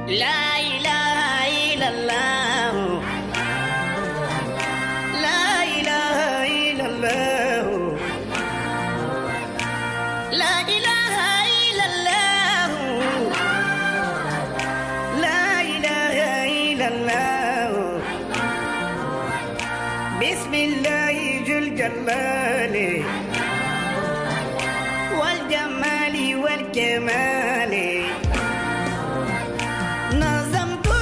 La ilaha illallah. La ilaha illallah. La ilaha illallah. La ilaha illallah. Bismillahi jul jalali. Wal jamali wal kemali. Nazamtu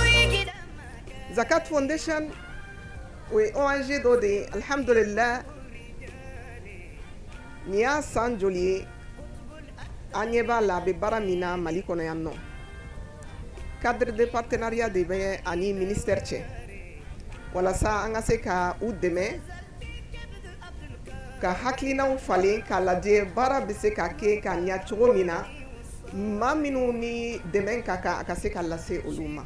Zakat Foundation, o ye ONG dɔ de ye, alhamdulillah, nin y'a san joli ye an ɲɛ b'a la, a bɛ baara min na Mali kɔnɔ yan nɔ. Cadre de partenariat de bɛ ani ministère cɛ walasa an ka se ka u dɛmɛ ka hakilinaw falen k'a lajɛ baara bɛ se ka kɛ ka ɲɛ cogo min na, maa minnu ni dɛmɛ ka kan, a ka se ka lase olu ma.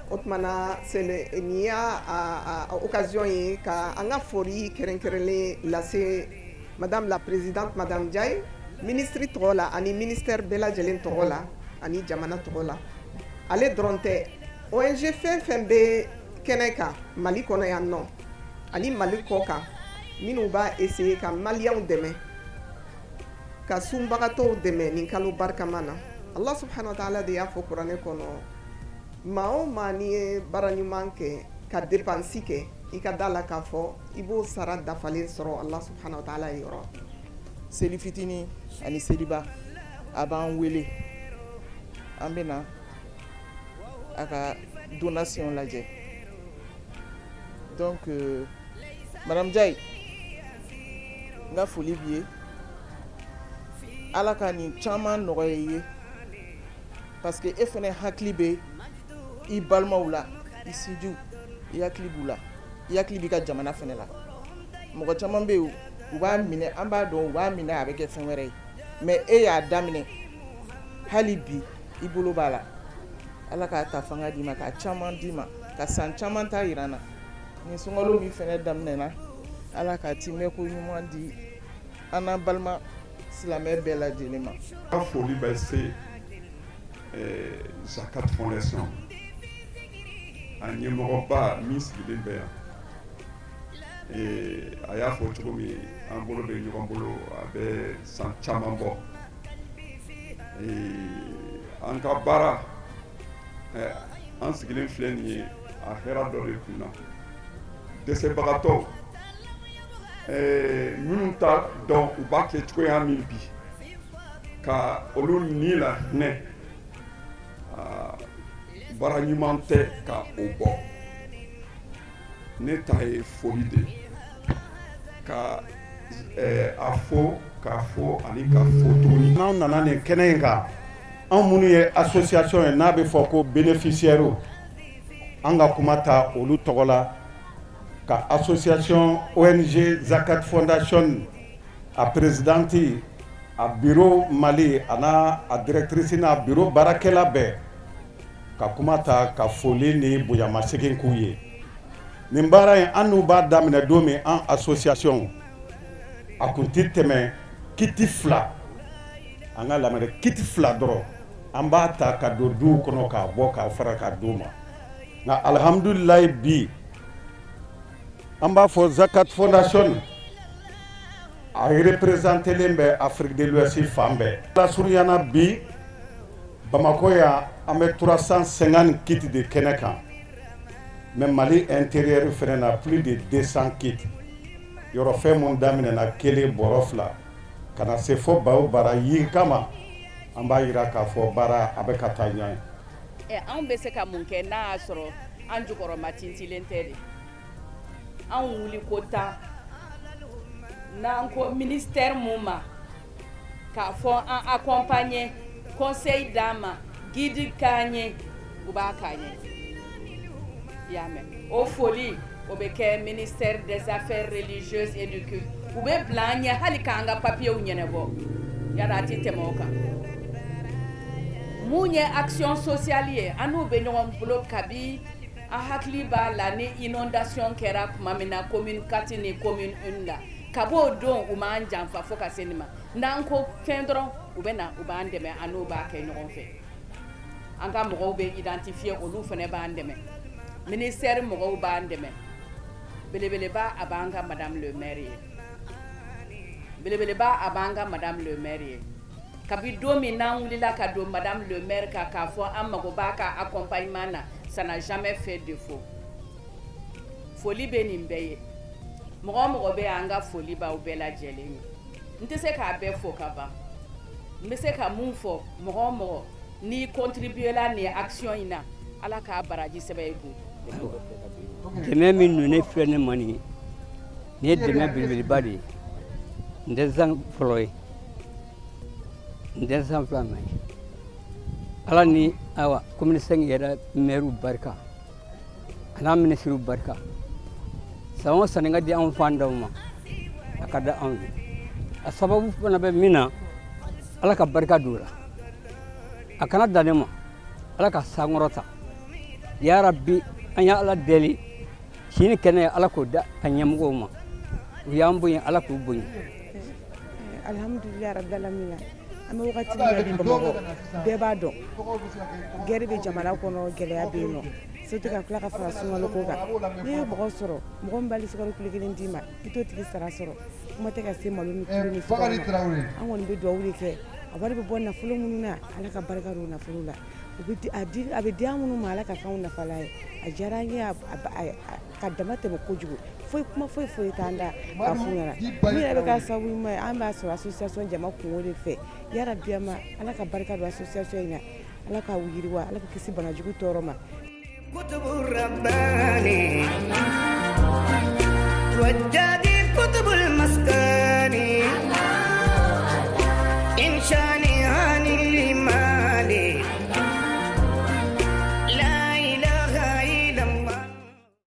O tuma na, nin y'a occasion ye ka an ka foli kɛrɛnkɛrɛnlen lase madame la présidente, madame Ndiaye, ministre tɔgɔ la ani ministère bɛɛ lajɛlen tɔgɔ la ani jamana tɔgɔ la. Ale dɔrɔn tɛ, ONG fɛn fɛn bɛ kɛnɛ kan Mali kɔnɔ yan nɔ ani Mali kɔ kan, minnu b'a essayer ka maliyɛnw dɛmɛ, ka sunbagatɔw dɛmɛ nin kalo barikama na. Allah subhanahu wa ta'ala de y'a fɔ kuranɛ kɔnɔ: maa o maa n'i ye baara ɲuman kɛ, ka dépense kɛ, i ka da la k'a fɔ i b'o sara dafalen sɔrɔ Allah subhanahu wa ta'ala yɔrɔ. Seli fitinin ani seliba, a b'an wele, an bɛ na a ka donation lajɛ. Donc madame Ndiaye, n ka foli b'i ye. Ala ka nin caman nɔgɔya i ye, parce que e fana hakili bɛ i balimaw la, i sinjiw, i hakili b'u la, i hakili b'i ka jamana fana la. Mɔgɔ caman bɛ yen, u b'a minɛ, an b'a dɔn, u b'a minɛ, a bɛ kɛ fɛn wɛrɛ ye, mais e y'a daminɛ, hali bi i bolo b'a la. Ala k'a ta fanga d'i ma, k'a caman d'i ma, ka san caman ta yira n na. Nin sunkalo min fana daminɛna, Ala k'a timɛ ko ɲuman di an n'an balima silamɛ bɛɛ lajɛlen ma. Ka foli bɛ se Zakat Fondation a ɲɛmɔgɔba min sigilen bɛ yan. A y'a fɔ cogo min, an bolo bɛ ɲɔgɔn bolo, a bɛ san caman bɔ. An ka baara, an sigilen filɛ nin ye, a hɛrɛ dɔ de kun na dɛsɛbagatɔw minnu t'a dɔn u b'a kɛ cogoya min bi ka olu ni la hinɛ. Baara ɲuman tɛ ka o bɔ. Ne ta ye foli de ka a fo, k'a fo ani ka fo tuguni. N'anw nana nin kɛnɛ in kan, anw minnu ye association ye n'a bɛ fɔ ko bénéficiaire, an ka kuma ta olu tɔgɔ la, ka association ONG Zakat Fondation a présidente, a bureau Mali, a n'a a directrice n'a bureau baarakɛla bɛɛ, ka kuma ta ka foli ni bonyamasegin k'u ye. Nin baara in, an n'u b'a daminɛ don min, an association a kun tɛ tɛmɛ kit 2, an ka lamɛn, kit 2 dɔrɔn, an b'a ta ka don duw kɔnɔ k'a bɔ k'a fara k'a d'u ma. Nka alihamudulilayi, bi an b'a fɔ Zakat Fondation a représentélen bɛ Afrique de l'Ouest fan bɛɛ. Lasurunyana bi, Bamakɔ yan, an bɛ 350 kits de kɛnɛ kan, mais Mali intérieur fɛnɛ na, plus de 200 kits. Yɔrɔ fɛn mun daminɛna kelen, bɔrɔ 2, ka na se fo baw bara yi kama, an b'a yira k'a fɔ baara a bɛ ka taa ɲɛ. Ɛ, anw bɛ se ka mun kɛ n'a y'a sɔrɔ an jukɔrɔma tintilen tɛ de? Anw wuli ko tan n'an ko ministère mun ma k'a fɔ an accompagner, conseil d'an ma, guide k'an ye, u b'a k'an ye. I y'a mɛn, o foli o bɛ kɛ ministère des Affaires religieuses et du culte. U bɛ bila an ɲɛ hali k'an ka papiyew ɲɛnabɔ yala, a tɛ tɛmɛ o kan. Mun ye action sociale ye, an n'u bɛ ɲɔgɔn bolo kabi an hakili b'a la ni inondation kɛra tuma min na commune 4 ni commune 1 la. Ka b'o don, u m'an janfa fo ka se nin ma. N'an ko fɛn dɔrɔn, u bɛ na, u b'an dɛmɛ, an n'u b'a kɛ ɲɔgɔn fɛ. An ka mɔgɔw bɛ identifier, olu fana b'an dɛmɛ. Ministère mɔgɔw b'an dɛmɛ. Belebeleba a b'an ka madame le maire ye, belebeleba a b'an ka madame le maire ye. Kabi don min n'an wulila ka don madame le maire kan k'a fɔ an mago b'a ka accompagnement na, ça n'a jamais fait défaut. Foli bɛ nin bɛɛ ye. Mɔgɔ o mɔgɔ bɛ yan, an ka foli b'aw bɛɛ lajɛlen ye. N tɛ se k'a bɛɛ fo ka ban. N bɛ se ka mun fɔ? Mɔgɔ o mɔgɔ n'i contribuer la nin action in na, Ala k'a baraji sɛbɛn i kun. Dɛmɛ min nɔnen filɛ ne ma nin ye, nin ye dɛmɛ belebeleba de ye. N tɛ san fɔlɔ ye, n tɛ san filanan ye. Ala ni awa commune 5 yɛrɛ mɛriw barika a n'a minisiriw barika, san o san ka di anw fantanw ma, a ka di anw ye. A sababu fana bɛ min na, Ala ka barika don o la. A kana dan ne ma, Ala ka sankɔrɔta yarabi. An ye Ala deli, si ni kɛnɛ, Ala k'o da a ɲɛmɔgɔw ma. U y'an bonya, Ala k'u bonya. Alhamdulilayi rabil alamina. An bɛ wagati min na bi, Bamakɔ, bɛɛ b'a dɔn guerre bɛ jamana kɔnɔ, gɛlɛya bɛ yen nɔ, surtout ka tila ka fara sunkalo ko kan. N'i ye mɔgɔ sɔrɔ, mɔgɔ min b'ale sukaro kilo kelen d'i ma, i t'o tigi sara sɔrɔ. Kuma tɛ ka se malo ni tulu ni sukaro ma. An kɔni bɛ dugawu de kɛ. A wari bɛ bɔ nafolo minnu na, Ala ka barika don nafolo la. U bɛ di, a di, a bɛ di an minnu ma, Ala ka k'anw nafalan ye. A diyara an ye ka dama tɛmɛ kojugu. Foyi kuma foyi foyi t'an da ka f'u ɲɛna. Min yɛrɛ bɛ kɛ sababu ɲuman ye, an b'a sɔrɔ association jama kungo de fɛ. Yarabi ama Ala ka barika don association in na, Ala ka yiriwa, Ala ka kisi banajugu tɔɔrɔ ma.